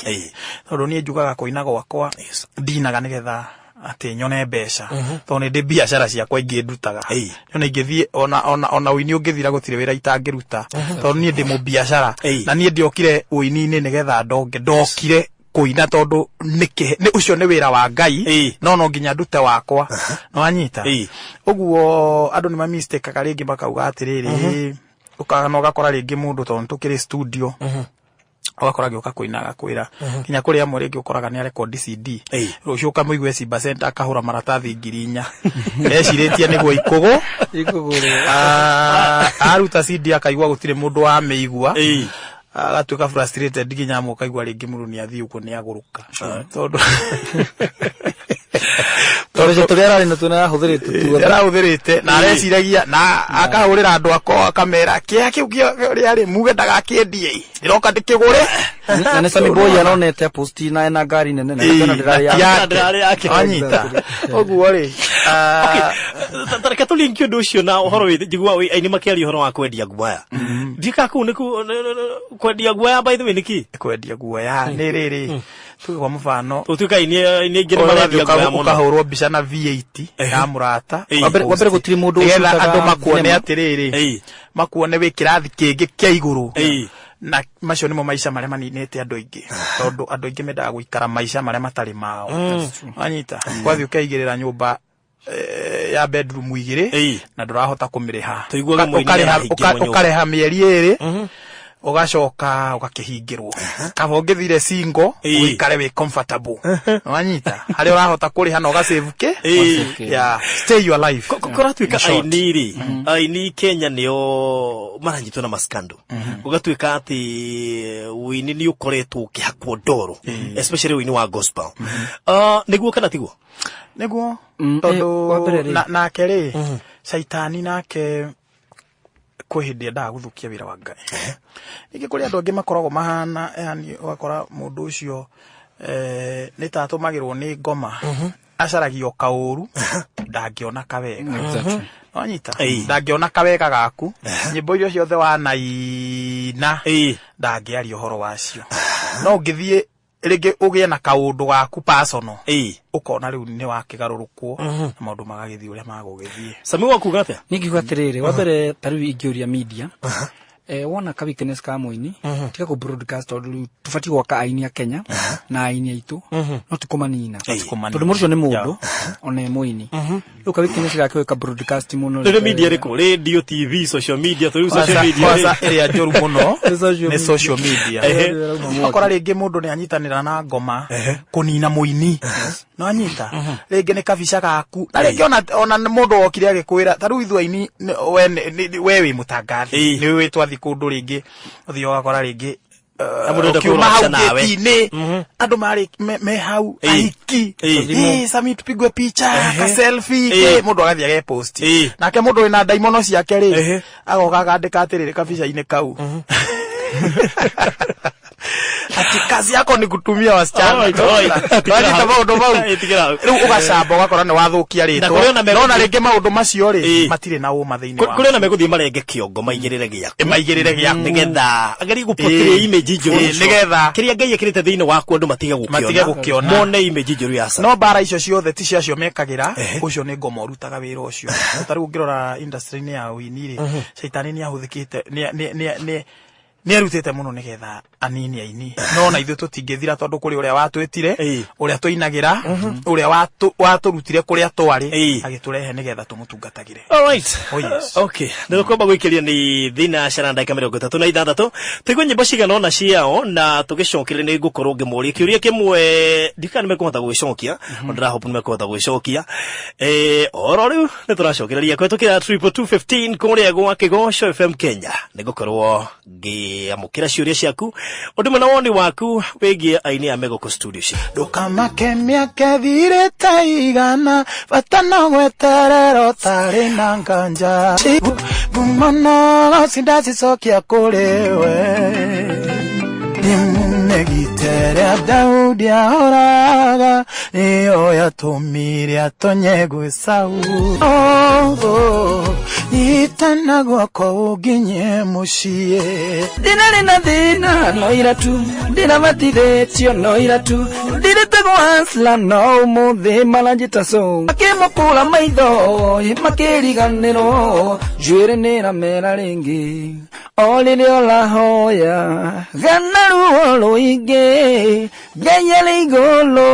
D: tondũ niĩ njugaga kũina gwakwa ndinaga nĩgetha atĩ nyone mbeca, tondũ nĩ ndĩ biacara ciakwa ingĩ ndutaga. Nyone ingĩthiĩ ona ũini ũngĩthira, gũtirĩ wĩra itangĩruta, tondũ niĩ ndĩ mũbiacara. Na niĩ ndiokire ũini-inĩ nĩgetha ndonge, ndokire kũina tondũ nĩkĩ nĩ ũcio nĩ wĩra wa Ngai. No nginya ndute wakwa, nĩwanyita? Ũguo andũ nĩ mamistakaga rĩngĩ, makauga atĩrĩrĩ, ũkana ũgakora rĩngĩ mũndũ, tondũ tũkĩrĩ studio, ũgakora agĩũka kũina agakwĩra, nginya kũrĩ amwe rĩngĩ ũkoraga nĩ arekondi CD, rũciũ ũkamũigua Simba Center akahũra maratathi 4,000, ecirĩtie nĩguo ikũgũ.
C: Ikũgũrwo.
D: Ah, aruta CD akaigua gũtirĩ mũndũ wamĩigua, agatuĩka frustrated, nginya amwe ũkaigua rĩngĩ mũndũ nĩ athiĩ ũguo nĩ agũrũka, tondũ
C: Tondũ tũrĩa ararĩ natuo nĩ arahũthĩrĩte tuothe.
D: Arahũthĩrĩte na areciragia na akahũrĩra andũ ako akamera kĩa kĩu kĩrĩa rĩ muge ndagakĩendie, ndĩroka ndĩkĩgũre.
C: Na nĩ Sammy Boy aronete posti na ena ngari nene na akĩona ndĩrarĩ yake.
B: Ndĩrarĩ yake.
D: Wanyita? Ũguo rĩ,
B: Ta reke tũlinki ũndũ ũcio na ũhoro wĩ njigua wĩ aini makĩaria ũhoro wa kwendia guaya. Ndika kũu nĩ kwendia guaya, by the way, nĩkĩ?
D: Kwendia guoya nĩ rĩrĩ, tuge kwa mũbano,
B: Tũtuĩka aini aingĩ nĩ marendia guaya mũno.
D: Ũkahũrwo mbica na V8 ya mũrata.
C: Wa mbere gũtirĩ mũndũ
D: nĩgetha
C: ũcutaga
D: andũ makuone
C: thinema.
D: atĩrĩrĩ, makuone wĩ kĩrathi kĩngĩ kĩa igũrũ. Na macio nĩmo maica marĩa maninĩte andũ aingĩ, tondũ andũ aingĩ mendaga gũikara maica marĩa matarĩ mao. Wanyita? Kwathiĩ ũkeigĩrĩra nyũmba ya bedroom 2 na ndũrahota kũmĩrĩha.
B: Tũiguaga mũini nĩarahingĩrwo nyũmba.
D: Ũkarĩha mĩeri 2, ũgacoka ũgakĩhingĩrwo. Kaba ũngĩthire single, ũikare wĩ comfortable, wanyita, harĩa ũrahota kũrĩha na ũgasave kĩ. Yeah, stay your life.
B: Kũratuĩka
D: In short.
B: Aini rĩ, aini Kenya nĩo maranyitwo na maskando, gũgatuĩka atĩ ũini nĩ ũkoretwo ũkĩhakwo ndoro, especially ũini wa gospel. Ah, nĩguo kana tiguo?
D: Nĩguo.
C: Tondũ wa mbere
D: Tondũ nake rĩ, caitani nake kwĩ hĩndĩ endaga gũthũkia wĩra wa Ngai. Ningĩ kũrĩ andũ angĩ makoragwo mahana, yani ũgakora mũndũ ũcio nĩ ta atũmagĩrwo nĩ ngoma, acaragia o kaũru, ndangĩona kawega. Wanyita? Ndangĩona kawega gaku, nyĩmbo iria ciothe wanaina ndangĩaria ũhoro wacio, no ũngĩthiĩ rĩngĩ ũgĩe na kaũndũ gaku personal, ũkona rĩu nĩ wakĩgarũrũkwo na maũndũ magagĩthiĩ ũrĩa magũgĩthiĩ.
B: Sami, wakuga atĩa?
C: Niĩ ngiuga atĩrĩrĩ, wa mbere ta rĩu ingĩũria media, wona ka weakness ka mũini, tiga kũ broadcast, tondũ rĩu tũbatiĩ gwaka aini a Kenya na aini aitũ, no ti kũmanina.
D: Kũmanina.
C: Tondũ mũndũ ũcio nĩ mũndũ ona e mũini, rĩu ka weakness gake ka broadcast mũno.
B: Rĩrĩ media ĩrĩkũ? Radio, TV, social media? Tũrĩu social
D: Kwanza
B: media
D: kwanza
B: rĩ.
D: Ĩrĩa njũru mũno
C: Nĩ social
D: nĩ
C: media.
D: social media. Ũkora rĩngĩ mũndũ nĩ anyitanĩra na ngoma kũnina mũini, no anyita rĩngĩ nĩ kabica gaku, na rĩngĩ ona mũndũ wokire agĩkwĩra, ta rĩu ithuĩ aini we wĩ mũtangathi, nĩ wĩ twathiĩ kũndũ rĩngĩ, ũthiĩ ũgakora rĩngĩ
B: Na mũndũ enda
D: ũkiuma
B: kũhũra
D: hau
B: mbica nawe.
D: gate-inĩ, andũ marĩ me hau, ahiki, "Sami, tupigwe picha ka selfie." Mũndũ agathiĩ agepost. Nake mũndũ wĩna ndaimono ciake rĩ, agoka akandĩka atĩrĩrĩ kabica-inĩ kau ati kazi yako ni kutumia wasichana.
B: Alright.
D: Wanyita maũndũ mau?
B: Tigĩra hau.
D: Rĩu ũgacamba ũgakora nĩ wathũkia
B: Na kũrĩ ona
D: rĩtwa, nona rĩngĩ maũndũ macio rĩ, matirĩ na ũma thĩinĩ wa
B: Kũrĩ ona megũthiĩ marenge kĩongo maigĩrĩre gĩaku.
D: Maigĩrĩre gĩaku.
B: Nĩgetha agerie gũportray image njũru.
D: Nĩgetha
B: kĩrĩa Ngai ekĩrĩte thĩinĩ waku andũ matige gũkĩona.
D: Matige gũkĩona.
B: Mone image njũru ya Sami.
D: No mbara icio ciothe ti ciacio mekagĩra, ũcio nĩ ngoma ũrutaga wĩra ũcio. Ta rĩu ũngĩrora industry-inĩ ya ũini rĩ, caitani nĩ ahũthĩkĩte, nĩ arutĩte mũno nĩgetha Anini aini no na ithuĩ tũtingĩthira tondũ kũrĩ ũrĩa watwĩtire, ũrĩa tũinagĩra, ũrĩa watũrutire kũrĩa twarĩ, agĩtũrehe nĩgetha tũmũtungatagĩre.
B: All right.
D: Oh, yes.
B: Okay. Nĩ tũkwamba gwĩkĩria nĩ thina cara ndagĩka 36, tũigue nyĩmbo cigana ũna ciao na tũgĩcokeria nĩ ngũkorwo ngĩmũria kĩũria kĩmwe, ndikana nĩ mekũhota gũgĩcokia, mm ndĩrahope nĩ mekũhota gũgĩcokia. Oro rĩu nĩ tũracokereria kũhetũkĩra 22215 kũrĩa gwa Kĩgoco FM Kenya. Nĩ ngũkorwo ngĩamũkĩra ciũria ciaku ũndũ ũmwe na woni waku wĩgiĩ aini a Megoko Studio.
D: Ndũkamake mĩaka ĩthirĩte igana, bata no gweterera ũtarĩ na nganja, ngumo cindacicokia kũrĩ we. Nĩgitĩrĩa Daudi ahoraga nĩyo yatũmire atonye gwĩ Saulu. Nyitana guoko ũnginye mũciĩ.
C: Ndinarĩ na thĩna no ira tu, ndĩrabatithĩtio no ira tu, ndĩrĩtagwo Asla no ũmũthĩ maranjĩta so, makĩmũkũra maitho makĩriganĩrwo njuĩrĩ nĩramera rĩngĩ o rĩrĩa ũrahoya gana ruo rũingĩ, Ngai arĩ igũrũ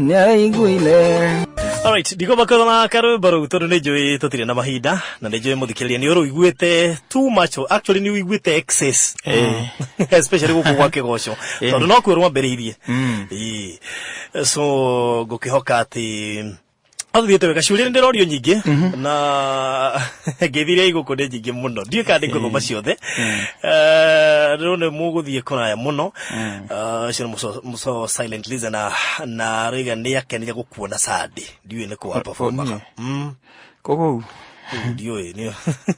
C: nĩaraiguire.
B: Alright, ndigomba kwĩrwo karwĩmbo rũu tondũ nĩ njũĩ tũtirĩ na mahinda na nĩ njũĩ mũthikĩrĩria nĩ ũrũiguĩte too much, actually nĩ ũiguĩte excess, especially gũkũ gwa Kĩgoco, tondũ no kuo rwambĩrĩirie. Ĩĩ. So ngũkĩhoka atĩ athiĩte wega. Ciũria nĩ ndĩrorio nyingĩ na ngĩthiria igũkũ nĩ nyingĩ mũno, ndiũĩ kana ndĩngũthoma ciothe. Rĩu nĩ mũgũthiĩ kũraya mũno. Ũcio nĩ mũco silent listener na rĩga nĩ akenire gũkuona Sunday, ndiũĩ nĩ kũ waperformaga.
D: Kũu.
B: Ndiũĩ nĩ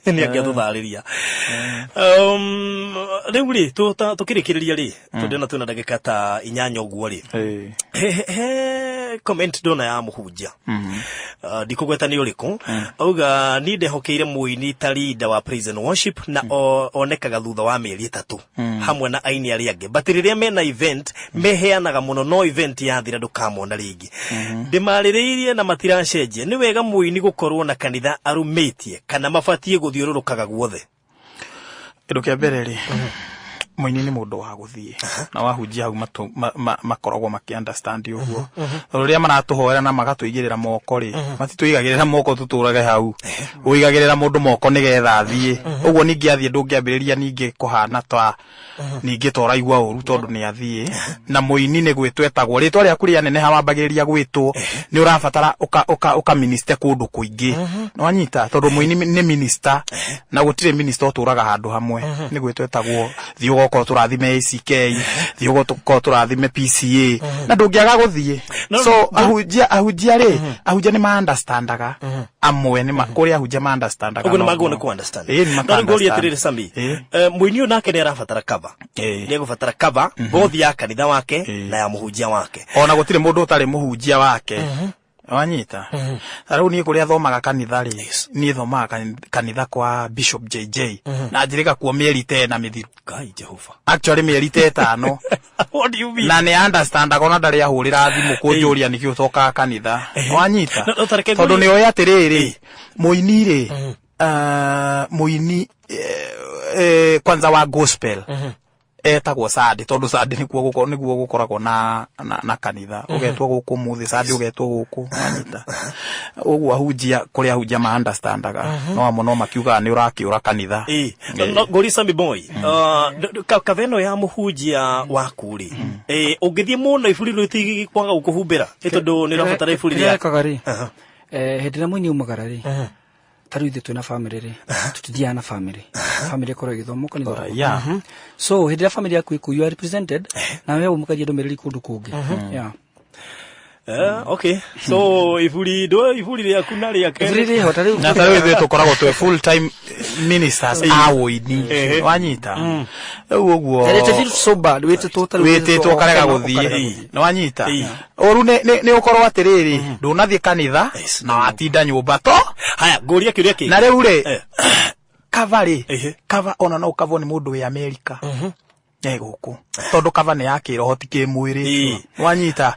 B: angĩatũtharĩria. Rĩu rĩ, tũkĩrĩkĩrĩria rĩ, tondũ twĩna ndagĩka ta 8 ũguo rĩ, he comment ndona ya mũhunjia, ndikũgweta nĩ ũrĩkũ, auga niĩ ndehokeire mũini ta leader wa praise and worship na onekaga thutha wa mĩeri 3 hamwe na aini arĩa angĩ, but rĩrĩa mena event meheanaga mũno, no event yathira ndũkamona rĩngĩ. Ndĩmarĩrĩirie na matiracenjia. Nĩ wega mũini gũkorwo na kanitha arũmĩtie kana mabatiĩ gũthiũrũrũkaga guothe?
D: Kĩndũ kĩa mbere rĩ, mũini nĩ mũndũ wa gũthiĩ na wahunjia hau makoragwo makĩ understand ũguo, tondũ rĩrĩa maratũhoera na magatũigĩrĩra moko rĩ, matitũigagĩrĩra moko tũtũrage hau, ũigagĩrĩra mũndũ moko nĩgetha athiĩ ũguo. Ningĩ athiĩ ndũngĩambĩrĩria ningĩ kũhana ta ningĩ ta ũraigua ũru tondũ nĩ athiĩ. Na mũini nĩ gwĩtwo etagwo, rĩtwa rĩaku rĩaneneha wambagĩrĩria gwĩtwo, nĩ ũrabatara ũka minister kũndũ kũingĩ, nĩwanyita? Tondũ mũini nĩ minister na gũtirĩ minister ũtũraga handũ hamwe. Nĩ gwĩtwo etagwo, thiĩ ũgoka ũtũrathime ACK, thiĩ ũgoka ũtũrathime PCA, na ndũngĩaga gũthiĩ. So ahunjia rĩ, ahunjia nĩ ma understandaga, amwe nĩ kũrĩ ahunjia ma understandaga.
B: Ũguo nĩ magwo nĩ ku understand.
D: Ĩĩ, nĩ
B: No rĩu ngũria
D: maka
B: atĩrĩrĩ, Sami, mũini ũyũ nake nĩ arabatara cover, nĩ egũbatara cover both ya kanitha wake na ya mũhunjia wake.
D: Ona gũtirĩ mũndũ ũtarĩ mũhunjia wake, wanyita? Ta rĩu niĩ kũrĩa thomaga kanitha rĩ, niĩ thomaga kanitha kwa Bishop JJ na njĩrĩga kuo mĩeri ta 4 mĩthiru.
B: Ngai Jehova.
D: Actually mĩeri ta 5.
B: What do you mean?
D: Na nĩ understandaga, ona ndarĩ ahũrĩra thimũ kũnjũria nĩkĩ ũtokaga kanitha, wanyita?
B: No, ta reke
D: Tondũ nĩ oĩ atĩrĩrĩ, mũini rĩ, mũini kwanza wa gospel etagwo Sunday, tondũ Sunday nĩkuo gũkoragwo na kanitha, ũgetwo gũkũ mũthĩ Sunday, ũgetwo gũkũ, wanyita? Ũguo ahunjia, kũrĩ ahunjia ma understandaga, no amwe no makiugaga nĩ ũrakĩũra kanitha.
B: Ĩĩ. No ngũri Sami Boy, kava ĩno ya mũhunjia waku rĩ, ũngĩthiĩ mũno iburi rĩu kwaga gũkũhumbĩra, nĩ tondũ nĩ ũrabatara iburi
C: Kĩrĩa
B: rĩa
C: ekaga rĩ, hĩndĩ ĩrĩa mũini aumagara rĩ, ta rĩu ithuĩ twĩna family rĩ, tũtithiaga na family, family ĩkorwo ĩgĩthoma kanitha ũrĩkũ. So hĩndĩ ĩrĩa family yaku ĩkũ, you are represented na we ũmũkagia ndũmĩrĩri kũndũ kũngĩ, yeah.
B: Okay, so iburi ndo iburi rĩaku na rĩake.
C: Iburi rĩho ta rĩu.
D: Na ta rĩu ithuĩ tũkoragwo twĩ full time ministers a ũini, wanyita? Rĩu ũguo.
C: And it feels so bad wĩtĩtwo ta rĩu
D: wĩtĩtwo ũkarega
C: ũkarega
D: gũthiĩ,
C: gũthiĩ.
D: nĩ wanyita? Ũru nĩ ũkorwo atĩrĩrĩ, ndũnathiĩ kanitha na watinda nyũmba to.
B: Haya, ngũria kĩũria kĩngĩ.
D: Na rĩu rĩ, cover rĩ, cover ona no ũkavwo nĩ mũndũ wĩ Amerika e gũkũ, tondũ cover nĩ ya kĩroho ti kĩmwĩrĩ, wanyita?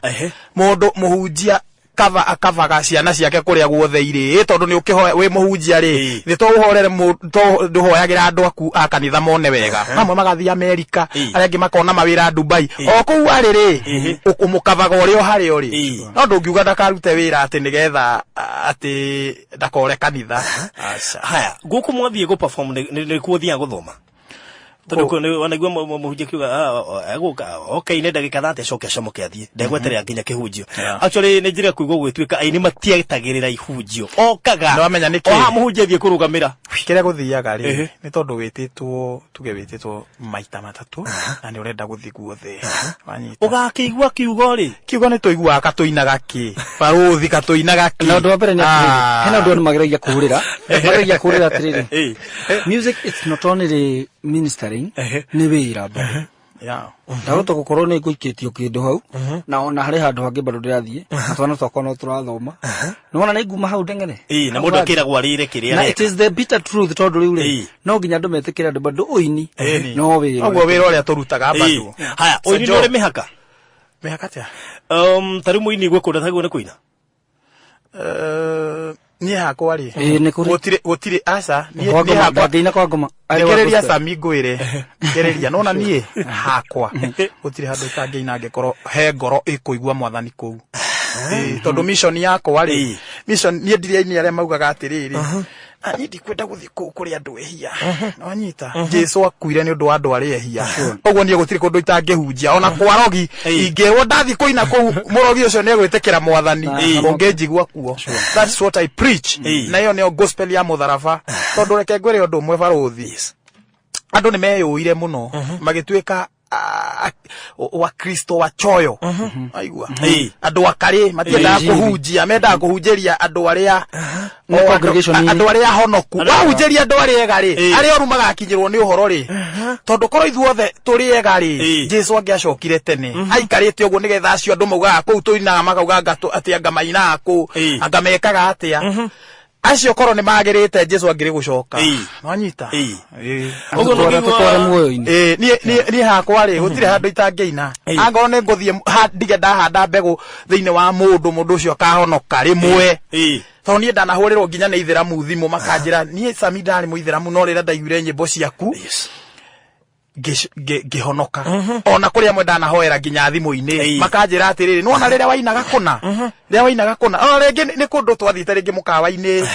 D: Mũndũ mũhunjia
E: Cover akavaga ciana ciake kũrĩa guothe irĩ, tondũ nĩ ũkĩhoya wĩ mũhunjia rĩ, nĩ to ũhorere to ndũhoyagĩra andũ aku a kanitha mone wega. Amwe magathiĩ Amerika, arĩa angĩ makona mawĩra Dubai, o kũu arĩ rĩ, ũmũkavaga ũrĩa o harĩa ũrĩ. No ndũngiuga ndakarute wĩra atĩ nĩgetha atĩ ndakore kanitha. Aca.
B: Haya, gũkũ mwathiĩ gũ perform nĩ kuo ũthiaga gũthoma, tondũ wanaigua mũhunjia akiuga egũka okay nĩ ndagĩka 30 acoke acomoke athiĩ, ndegweterera nginya kĩhunjio. Actually nĩ njĩra kũigua gũgĩtuĩka aini matietagĩrĩra ihunjio, okaga
E: Nĩwamenya nĩkĩ?
B: o haha mũhunjia athiĩ kũrũgamĩra.
E: Kĩrĩa gũthiaga rĩ, nĩ tondũ wĩtĩtwo, tuge wĩtĩtwo maita matatũ na nĩ ũrenda gũthiĩ guothe, wanyita?
B: Ũgakĩigua kiugo rĩ?
E: Kiugo nĩ tũiguaga katũinaga kĩ barũthi, katũinaga kĩ.
C: Na ũndũ wa mbere nĩ atĩrĩrĩ, hena ũndũ andũ mageragia kũhũrĩra atĩrĩrĩ, music, it's not only ministering, nĩ wĩra bado. Ndahota gũkorwo nĩ ngũikĩtio kĩndũ hau na ona harĩ handũ hangĩ bado ndĩrathiĩ, na twana twakwa no tũrathoma, nĩwona nĩ nguma hau ndeng'ere.
B: Na mũndũ akĩragwo arĩre kĩrĩa
C: Na
B: areka.
C: it is the bitter truth, tondũ rĩu rĩ, no nginya andũ metĩkĩre andũ bado ũini no wĩra.
E: Ũguo wĩra ũrĩa tũrutaga bado.
B: Haya, ũini nĩ ũrĩ mĩhaka?
E: Mĩhaka atĩa?
B: Ta rĩu mũini gwĩ kũndũ atagĩrĩirwo nĩ kũina.
E: Niĩ hakwa rĩ,
C: Ĩĩ, nĩ kũrĩ.
E: Gũtirĩ, aca, niĩ
C: Kwa
E: niĩ
C: ngoma,
E: hakwa
C: ndangĩina kwa ngoma. Arĩ wa
E: thikĩrĩria
C: gospel.
E: Sami, ngwĩre, thikĩrĩria, nona niĩ hakwa gũtirĩ handũ itangĩina angĩkorwo he ngoro ĩkũigua mwathani kũu. Tondũ mission yakwa rĩ, mission niĩ ndirĩ aini arĩa maugaga atĩrĩrĩ, "Ah, niĩ ndikwenda gũthiĩ kũu kũrĩ andũ ehia." Nĩwanyita? Jesu akuire nĩ ũndũ wa andũ arĩa ehia, ũguo niĩ gũtirĩ kũndũ itangĩhunjia, ona kwa rogi ingĩrwo ndathiĩ kũina kũu, mũrogi ũcio nĩ egwĩtĩkĩra mwathani ũngĩnjigua kuo. That's what I preach, na ĩyo nĩyo gospel ya mũtharaba. Tondũ reke ngwĩre ũndũ ũmwe, barũthi, andũ nĩ meyũire mũno magĩtuĩka wakristo wachoyo, aigua? Andũ akarĩ matiendaga
C: Injiri.
E: kũhunjia, mendaga kũhunjĩria andũ arĩa
C: Nĩ
E: o
C: congregation
E: andũ arĩa honoku. Wahunjĩria andũ arĩa ega rĩ, arĩa oru magakinyĩrwo nĩ ũhoro rĩ, tondũ korwo ithuothe tũrĩ ega rĩ, Jesu angĩacokire tene. Aikarĩte ũguo nĩgetha acio andũ maugaga kũu tũinaga makauga anga atĩ anga mainaga kũu, anga mekaga atĩa, acio korwo nĩ magĩrĩte, Jesu angĩrĩ gũcoka. Nwanyita?
B: Ũguo
C: Tũtware tũtware muoyo-inĩ.
E: Ĩĩ, niĩ hakwa rĩ, gũtirĩ handũ itangĩina angorwo nĩ ngũthiĩ ndige ndahanda mbegũ thĩinĩ wa mũndũ, mũndũ ũcio akahonoka rĩmwe, tondũ niĩ ndanahũrĩrwo nginya nĩ ithĩramu thimũ makanjĩra, "Niĩ Sami ndarĩ mũithĩramu, no rĩrĩa ndaiguire nyĩmbo ciaku ngĩhonoka." Ona kũrĩ amwe ndanahoera nginya thimũ-inĩ, makanjĩra atĩrĩrĩ, "Nĩwona rĩrĩa wainaga kũna, rĩrĩa wainaga kũna." Ona rĩngĩ nĩ kũndũ twathiĩte rĩngĩ mũkawa-inĩ,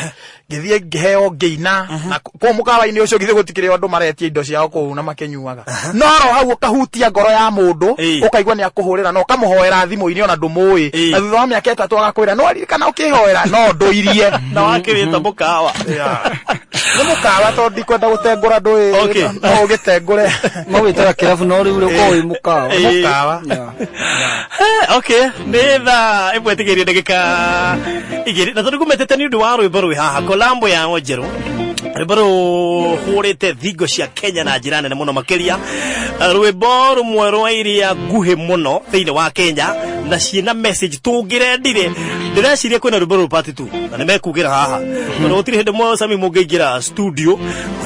E: ngĩthiĩ ngĩheo ngĩina, na kũu mũkawa-inĩ ũcio githĩ gũtikĩrĩ andũ maretia indo ciao kũu na makĩnyuaga, no ro hau ũkahutia ngoro ya mũndũ, ũkaigua nĩ akũhũrĩra na ũkamũhoera thimũ-inĩ ona ndũmũĩ, na thutha wa mĩaka 3 agakwĩra, "Nĩwaririkana ũkĩhoera no ndũirie?"
B: Na wakĩwĩta mũkawa?
E: Nĩ mũkawa tondũ ndikwenda gũtengũra ndũĩ. No ũgĩtengũre.
C: Mawĩtaga kĩrabu, no rĩu ũkorwo wĩ mũkawa.
E: Mũkawa.
B: Okay, nĩ thaa 1 ĩtigĩrie ndagĩka 2, na tondũ ngũmetĩte nĩ ũndũ wa rwĩmbo rwĩ haha, kolambo ya njerũ, rwĩmbo rũhũrĩte thingo cia Kenya na njĩra nene mũno makĩria, rwĩmbo rũmwe rwa iria nguhĩ mũno thĩinĩ wa Kenya na ciĩna message tũngĩrendire. Ndĩreciria kwĩna rwĩmbo rũrũ part 2 na nĩ mekugĩra haha, tondũ gũtirĩ hĩndĩ mwe Sami mũngĩingĩra studio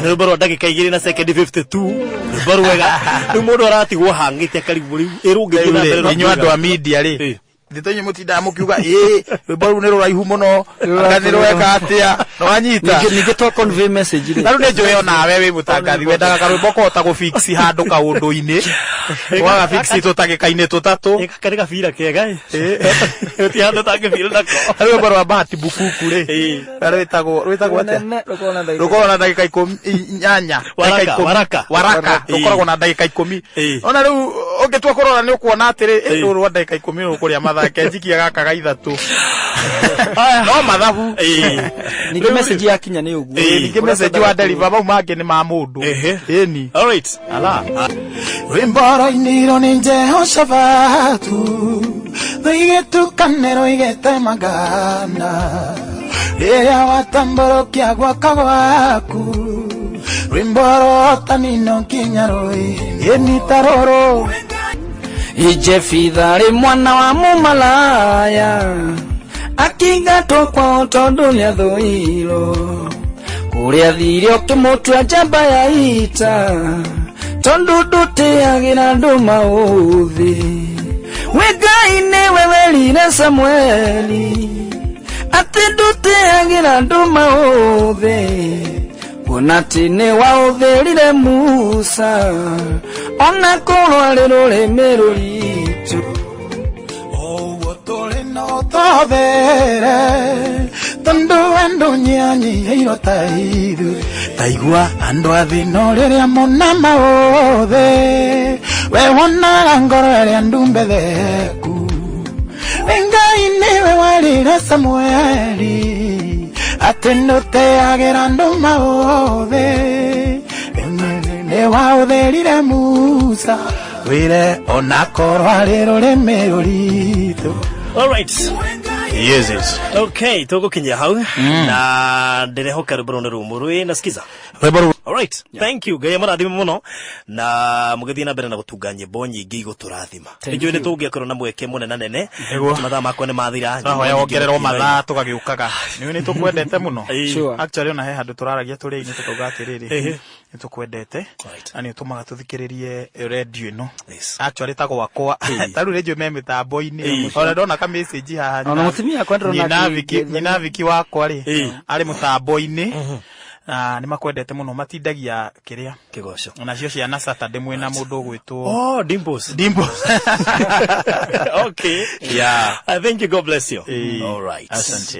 B: nĩ rwĩmbo rwa ndagĩka 2 na sekendi 52, rwĩmbo rwega, rĩu mũndũ aratigwo hang'ĩte akarigwo rĩu ĩrũngĩthiĩ na mbere.
E: Inyuĩ andũ a media rĩ, thito inyuĩ mũtindaga mũkiuga ĩ rwĩmbo rũu nĩ rũraihu mũno, anga nĩ rweka atĩa, nĩwanyita?
C: Ningĩ twa convey message rĩ,
E: Na rĩu nĩ njũĩ onawe wĩ mũtangathi wendaga karwĩmbo kũhota gũfix handũ kaũndũ-inĩ, waga fix tũtagĩka-inĩ tũtatũ.
B: Gaka nĩ gabira kega ĩ. Gũtirĩ handũ ũtangĩbira nako.
E: Rwĩmbo rwa Bahati Bukuku rĩ, na rwĩtagwo atĩa?
C: Rũnene, rũkoragwo na ndagĩka
E: Rũkoragwo na ndagĩka 18.
B: Waraka,
E: Ndagĩka 10.
B: Waraka.
E: Waraka rũkoragwo na ndagĩka 10. Ona rĩu ũngĩtua kũrora nĩ ũkuona atĩrĩ, rũrũ rwa ndagĩka 10 rũkũrĩa mathake njikia gaka ga ithatũ no mathabu.
C: Ningĩ message yakinya nĩ ũguo.
E: Ningĩ message wa deliver mau mangĩ nĩ ma mũndũ. Ĩni.
B: Alright.
E: Ala.
D: Rwĩmbo rwainirwo nĩ Jehoshafatu rũigĩtukanĩrwo igĩtemangana rĩrĩa watambũrũkia guoko gwaku, rwĩmbo rũhotanino nginya rũĩ ta rũrũ.
C: Jefitha rĩ, mwana wa mũmalaya, akĩingatwo kwao tondũ nĩathũirwo, kũrĩa thire ũkĩmũtua njamba ya ita, tondũ ndũtĩagĩra andũ maũthĩ. We Ngai nĩwe werire Samueli atĩ ndũteagĩra andũ maũthĩ, kuona atĩ nĩ waũthĩrire Musa, ona korwo arĩ rũrĩmĩ rũritũ.
E: Ũguo tũrĩ no tũthere tondũ andũ nyanyiheirwo ta ithuĩ, taigua andũ a thĩ no rĩrĩa mona maũthĩ, we wonaga ngoro ĩrĩa ndumbetheku. We Ngai nĩwe warire Samueli atĩ ndũteagĩra andũ maũthĩ, nĩ waũthĩrire Musa, wĩre onakorwo arĩ rũrĩmĩ rũritũ.
B: All right.
E: Yes.
B: Okay, tũgũkinyia hau na ndĩrehoka rwĩmbo rũu nĩ rumu rwĩ nasikiza.
E: Rwĩmbo rũu.
B: All right. Thank you. Ngai amũrathime mũno na mũgĩthiĩ na mbere na gũtunga nyĩmbo nyingĩ igũtũrathima. Nĩnjũĩ nĩ tũngĩakorwo na mweke mũnena nene.
E: Nĩguo.
B: Mathaa makwa nĩ mathira.
E: Tũrahoya wongererwo mathaa tũgagĩũkaga. Nĩũĩ nĩ tũkwendete mũno.
C: Sure.
E: Actually ona he handũ tũraragia tũrĩ aini tũkauga atĩrĩrĩ, nĩ tũkwendete
B: Right.
E: na nĩ ũtũmaga tũthikĩrĩrie radio ĩno.
B: Yes.
E: Actually ta gwakwa ta rĩu rĩnjũ me mĩtambo-inĩ, ona ndona ka message haha.
C: Ona mũtumia wakwa ndĩrona
E: Nyina
C: akĩ-
E: Viki, nyina Viki wakwa rĩ
B: Ĩĩ.
E: arĩ mũtambo-inĩ na nĩ makwendete mũno, matindagia kĩrĩa
B: Kĩgoco.
E: nacio ciana Saturday mwĩna mũndũ ũgwĩtwo
B: Oh, Dimples.
E: Dimples.
B: Okay.
E: Yeah.
B: Thank you. God bless you.
E: Ĩĩ.
B: All right.
E: Asante.